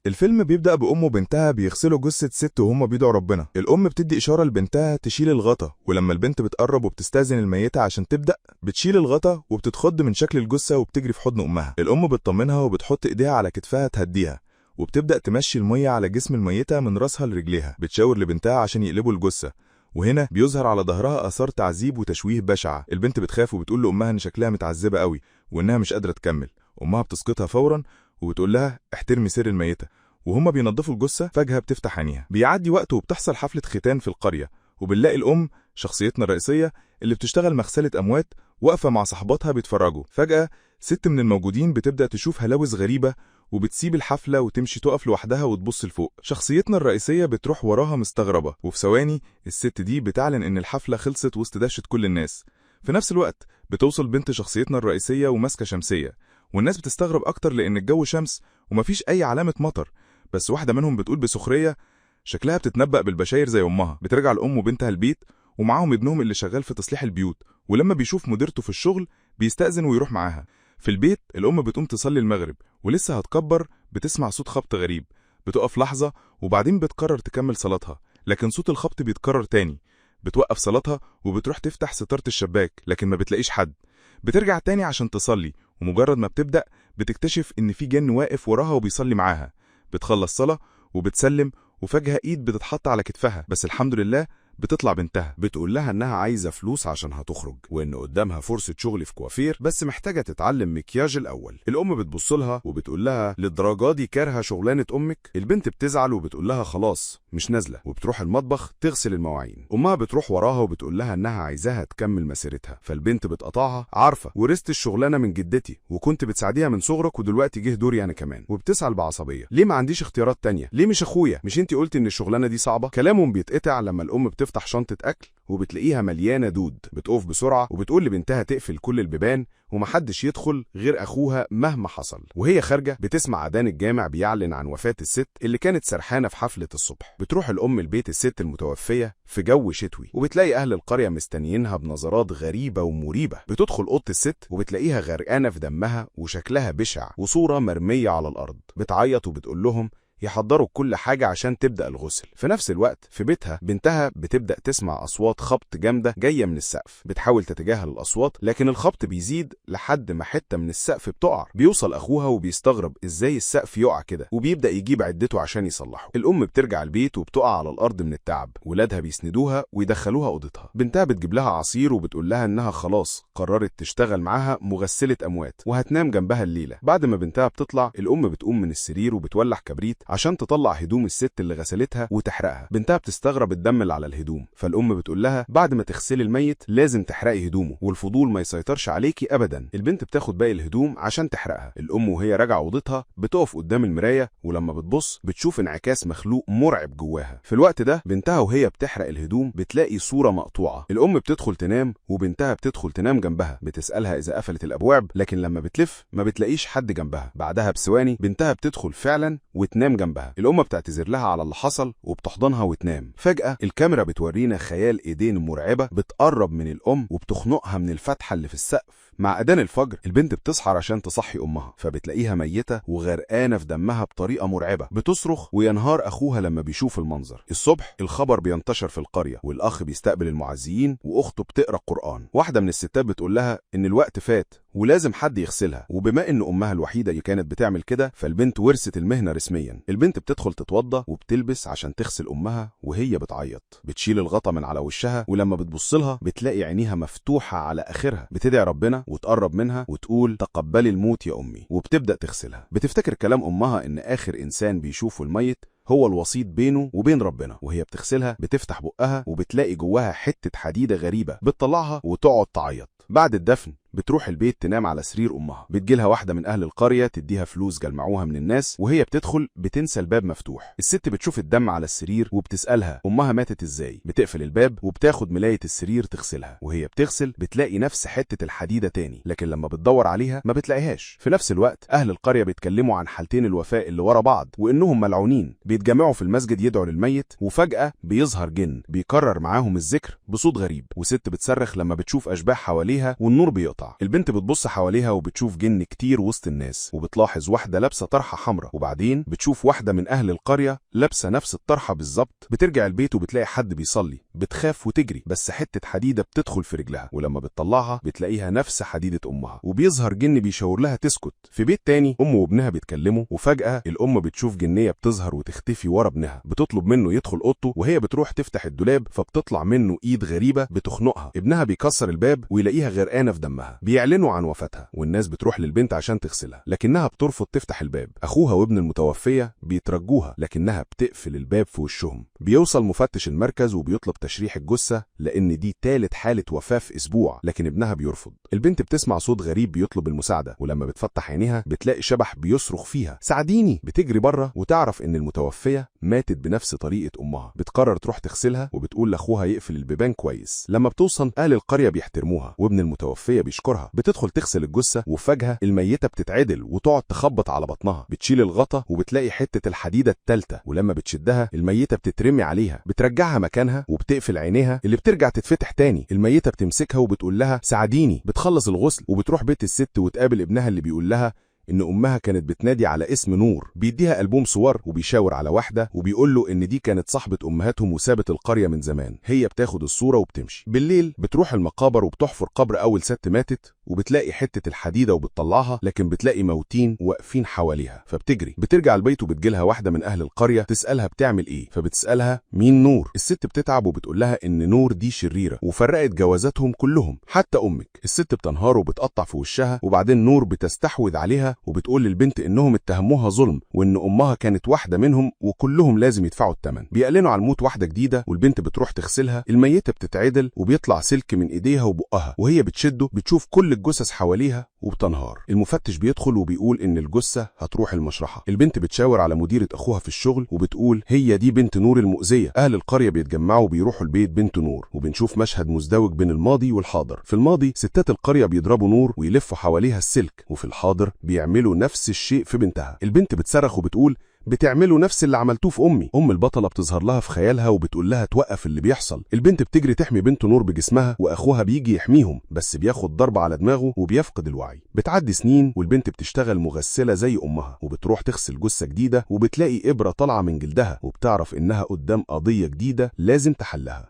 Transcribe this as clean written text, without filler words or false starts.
الفيلم بيبدأ بأم وبنتها بيغسلوا جثة ست وهم بيدعوا ربنا. الأم بتدي إشارة لبنتها تشيل الغطا، ولما البنت بتقرب وبتستأذن الميتة عشان تبدأ بتشيل الغطا وبتتخض من شكل الجثة وبتجري في حضن أمها. الأم بتطمنها وبتحط إيديها على كتفها تهديها، وبتبدأ تمشي المية على جسم الميتة من راسها لرجليها. بتشاور لبنتها عشان يقلبوا الجثة، وهنا بيظهر على ظهرها آثار تعذيب وتشويه بشعة. البنت بتخاف وبتقول لأمها إن شكلها متعذبة قوي وإنها مش قادرة تكمل. أمها بتسقطها فورا وبتقول لها احترمي سر الميتة. وهما بينظفوا الجثة فجأة بتفتح عينيها. بيعدي وقت وبتحصل حفلة ختان في القرية، وبنلاقي الأم شخصيتنا الرئيسية اللي بتشتغل مغسلة أموات واقفة مع صاحباتها بيتفرجوا. فجأة ست من الموجودين بتبدأ تشوف هلاوس غريبة وبتسيب الحفلة وتمشي تقف لوحدها وتبص لفوق. شخصيتنا الرئيسية بتروح وراها مستغربة، وفي ثواني الست دي بتعلن إن الحفلة خلصت وسط دهشة كل الناس. في نفس الوقت بتوصل بنت شخصيتنا الرئيسية وماسكة شمسية، والناس بتستغرب أكتر لأن الجو شمس ومفيش أي علامة مطر. بس واحدة منهم بتقول بسخرية شكلها بتتنبأ بالبشاير زي أمها. بترجع الأم وبنتها البيت ومعاهم ابنهم اللي شغال في تصليح البيوت، ولما بيشوف مديرته في الشغل بيستأذن ويروح معاها. في البيت الأم بتقوم تصلي المغرب ولسه هتكبر بتسمع صوت خبط غريب. بتقف لحظة وبعدين بتقرر تكمل صلاتها، لكن صوت الخبط بيتكرر تاني. بتوقف صلاتها وبتروح تفتح ستارة الشباك، لكن ما بتلاقيش حد. بترجع تاني عشان تصلي، ومجرد ما بتبدأ بتكتشف إن في جن واقف وراها وبيصلي معاها. بتخلص صلاة وبتسلم، وفجأة إيد بتتحط على كتفها، بس الحمد لله بتطلع بنتها. بتقول لها إنها عايزة فلوس عشان هتخرج، وإن قدامها فرصة شغل في كوافير بس محتاجة تتعلم مكياج الأول. الأم بتبص لها وبتقول لها للدرجة دي كارهة شغلانة أمك؟ البنت بتزعل وبتقول لها خلاص مش نازلة، وبتروح المطبخ تغسل المواعين. أمها بتروح وراها وبتقول لها إنها عايزاها تكمل مسيرتها، فالبنت بتقطعها، عارفة ورثت الشغلانة من جدتي وكنت بتساعديها من صغرك ودلوقتي جه دوري أنا كمان. وبتسأل بعصبية ليه ما عنديش اختيارات تانية؟ ليه مش أخويا؟ مش أنت قلت إن الشغلانة دي صعبة؟ كلامهم بيتقطع لما الأم بتفتح شنطة أكل وبتلاقيها مليانة دود. بتقف بسرعة وبتقول لبنتها تقفل كل البيبان ومحدش يدخل غير أخوها مهما حصل. وهي خارجة بتسمع أذان الجامع بيعلن عن وفاة الست اللي كانت سرحانة في حفلة الصبح. بتروح الأم لبيت الست المتوفية في جو شتوي، وبتلاقي أهل القرية مستنيينها بنظرات غريبة ومريبة. بتدخل أوضة الست وبتلاقيها غرقانة في دمها وشكلها بشع وصورة مرمية على الأرض. بتعيط وبتقول لهم يحضروا كل حاجة عشان تبدأ الغسل. في نفس الوقت في بيتها بنتها بتبدأ تسمع أصوات خبط جامدة جاية من السقف. بتحاول تتجاهل الأصوات لكن الخبط بيزيد لحد ما حتة من السقف بتقع. بيوصل أخوها وبيستغرب إزاي السقف يقع كده، وبيبدأ يجيب عدته عشان يصلحه. الأم بترجع البيت وبتقع على الأرض من التعب، ولادها بيسندوها ويدخلوها أوضتها. بنتها بتجيب لها عصير وبتقول لها إنها خلاص قررت تشتغل معاها مغسلة أموات وهتنام جنبها الليلة. بعد ما بنتها بتطلع الأم بتقوم من السرير وبتولع كبريت عشان تطلع هدوم الست اللي غسلتها وتحرقها. بنتها بتستغرب الدم اللي على الهدوم، فالأم بتقول لها بعد ما تغسلي الميت لازم تحرقي هدومه والفضول ما يسيطرش عليكي أبدا. البنت بتاخد باقي الهدوم عشان تحرقها. الأم وهي راجعة أوضتها بتقف قدام المراية، ولما بتبص بتشوف انعكاس مخلوق مرعب جواها. في الوقت ده بنتها وهي بتحرق الهدوم بتلاقي صورة مقطوعة. الأم بتدخل تنام وبنتها بتدخل تنام جنبها، بتسألها إذا قفلت الأبواب، لكن لما بتلف ما بتلاقيش حد جنبها. بعدها بثواني بنتها بتدخل فعلا وتنام جنبها. الأم بتعتذر لها على اللي حصل وبتحضنها وتنام. فجأة الكاميرا بتورينا خيال إيدين مرعبة بتقرب من الأم وبتخنقها من الفتحة اللي في السقف. مع أذان الفجر البنت بتصحى عشان تصحي أمها، فبتلاقيها ميتة وغرقانة في دمها بطريقة مرعبة. بتصرخ وينهار أخوها لما بيشوف المنظر. الصبح الخبر بينتشر في القرية، والأخ بيستقبل المعزيين وأخته بتقرأ قرآن. واحدة من الستات بتقول لها إن الوقت فات ولازم حد يغسلها، وبما إن أمها الوحيدة اللي كانت بتعمل كده فالبنت ورثت المهنة رسميا. البنت بتدخل تتوضى وبتلبس عشان تغسل أمها وهي بتعيط. بتشيل الغطا من على وشها، ولما بتبص لها بتلاقي عينيها مفتوحة على آخرها. بتدعي ربنا وتقرب منها وتقول تقبلي الموت يا أمي، وبتبدأ تغسلها. بتفتكر كلام أمها إن آخر إنسان بيشوفه الميت هو الوسيط بينه وبين ربنا. وهي بتغسلها بتفتح بقها وبتلاقي جواها حتة حديدة غريبة، بتطلعها وتقعد تعيط. بعد الدفن بتروح البيت تنام على سرير أمها. بتجيلها واحدة من أهل القرية تديها فلوس جمعوها من الناس، وهي بتدخل بتنسى الباب مفتوح. الست بتشوف الدم على السرير وبتسألها أمها ماتت إزاي. بتقفل الباب وبتاخد ملاية السرير تغسلها، وهي بتغسل بتلاقي نفس حتة الحديدة تاني، لكن لما بتدور عليها ما بتلاقيهاش. في نفس الوقت أهل القرية بيتكلموا عن حالتين الوفاة اللي ورا بعض وإنهم ملعونين. بيتجمعوا في المسجد يدعوا للميت، وفجأة بيظهر جن بيكرر معاهم الذكر بصوت غريب، وست بتصرخ لما بتشوف أشباح حواليها والنور بيقطع. بتتقطع. البنت بتبص حواليها وبتشوف جن كتير وسط الناس، وبتلاحظ واحدة لابسة طرحة حمراء، وبعدين بتشوف واحدة من أهل القرية لابسة نفس الطرحة بالظبط. بترجع البيت وبتلاقي حد بيصلي، بتخاف وتجري، بس حتة حديدة بتدخل في رجلها، ولما بتطلعها بتلاقيها نفس حديدة أمها، وبيظهر جن بيشاور لها تسكت. في بيت تاني أم وابنها بيتكلموا، وفجأة الأم بتشوف جنية بتظهر وتختفي ورا ابنها، بتطلب منه يدخل أوضته، وهي بتروح تفتح الدولاب فبتطلع منه إيد غريبة بتخنقها. ابنها بيكسر الباب ويلاقيها غرقانة في دمها، بيعلنوا عن وفاتها، والناس بتروح للبنت عشان تغسلها، لكنها بترفض تفتح الباب. أخوها وابن المتوفية بيترجوها، لكنها بتقفل الباب في وشهم. بيوصل مفتش المركز وبيطلب تشريح الجثة لأن دي تالت حالة وفاة في أسبوع، لكن ابنها بيرفض. البنت بتسمع صوت غريب بيطلب المساعدة، ولما بتفتح عينيها بتلاقي شبح بيصرخ فيها ساعديني. بتجري بره وتعرف إن المتوفية ماتت بنفس طريقة أمها. بتقرر تروح تغسلها وبتقول لأخوها يقفل البيبان كويس. لما بتوصل أهل القرية بيحترموها، وابن المتوفية بيشكرها. بتدخل تغسل الجثة، وفجأة الميتة بتتعدل وتقعد تخبط على بطنها. بتشيل الغطا وبتلاقي حتة الحديدة التالتة، ولما بتشدها الميتة بتترمي عليها، بترجعها مكانها وبتقفل عينيها اللي بترجع تتفتح تاني. الميتة بتمسكها وبتقول لها ساعديني. بتخلص الغسل وبتروح بيت الست وتقابل ابنها اللي بيقول لها إن أمها كانت بتنادي على اسم نور. بيديها ألبوم صور وبيشاور على واحدة وبيقول له إن دي كانت صاحبة أمهاتهم وسابت القرية من زمان. هي بتاخد الصورة وبتمشي. بالليل بتروح المقابر وبتحفر قبر أول ست ماتت، وبتلاقي حتة الحديدة وبتطلعها، لكن بتلاقي موتين واقفين حواليها فبتجري. بترجع البيت وبتجيلها واحدة من أهل القرية تسألها بتعمل إيه، فبتسألها مين نور. الست بتتعب وبتقول لها إن نور دي شريرة وفرقت جوازاتهم كلهم حتى أمك. الست بتنهار وبتقطع في وشها، وبعدين نور بتستحوذ عليها وبتقول للبنت إنهم اتهموها ظلم وإن أمها كانت واحدة منهم وكلهم لازم يدفعوا الثمن. بيعلنوا عن موت واحدة جديدة، والبنت بتروح تغسلها. الميتة بتتعدل وبيطلع سلك من إيديها وبقها، وهي بتشده بتشوف كل الجثث حواليها وبتنهار. المفتش بيدخل وبيقول إن الجثة هتروح المشرحة. البنت بتشاور على مديرة أخوها في الشغل وبتقول هي دي بنت نور المؤذية. أهل القرية بيتجمعوا وبيروحوا البيت بنت نور، وبنشوف مشهد مزدوج بين الماضي والحاضر. في الماضي ستات القرية بيضربوا نور ويلفوا حواليها السلك، وفي الحاضر بيعملوا نفس الشيء في بنتها. البنت بتصرخ وبتقول بتعملوا نفس اللي عملتوه في أمي. أم البطلة بتظهر لها في خيالها وبتقول لها توقف اللي بيحصل. البنت بتجري تحمي بنت نور بجسمها، وأخوها بيجي يحميهم بس بياخد ضربة على دماغه وبيفقد الوعي. بتعدي سنين والبنت بتشتغل مغسلة زي أمها، وبتروح تغسل جثة جديدة وبتلاقي إبرة طالعة من جلدها، وبتعرف إنها قدام قضية جديدة لازم تحلها.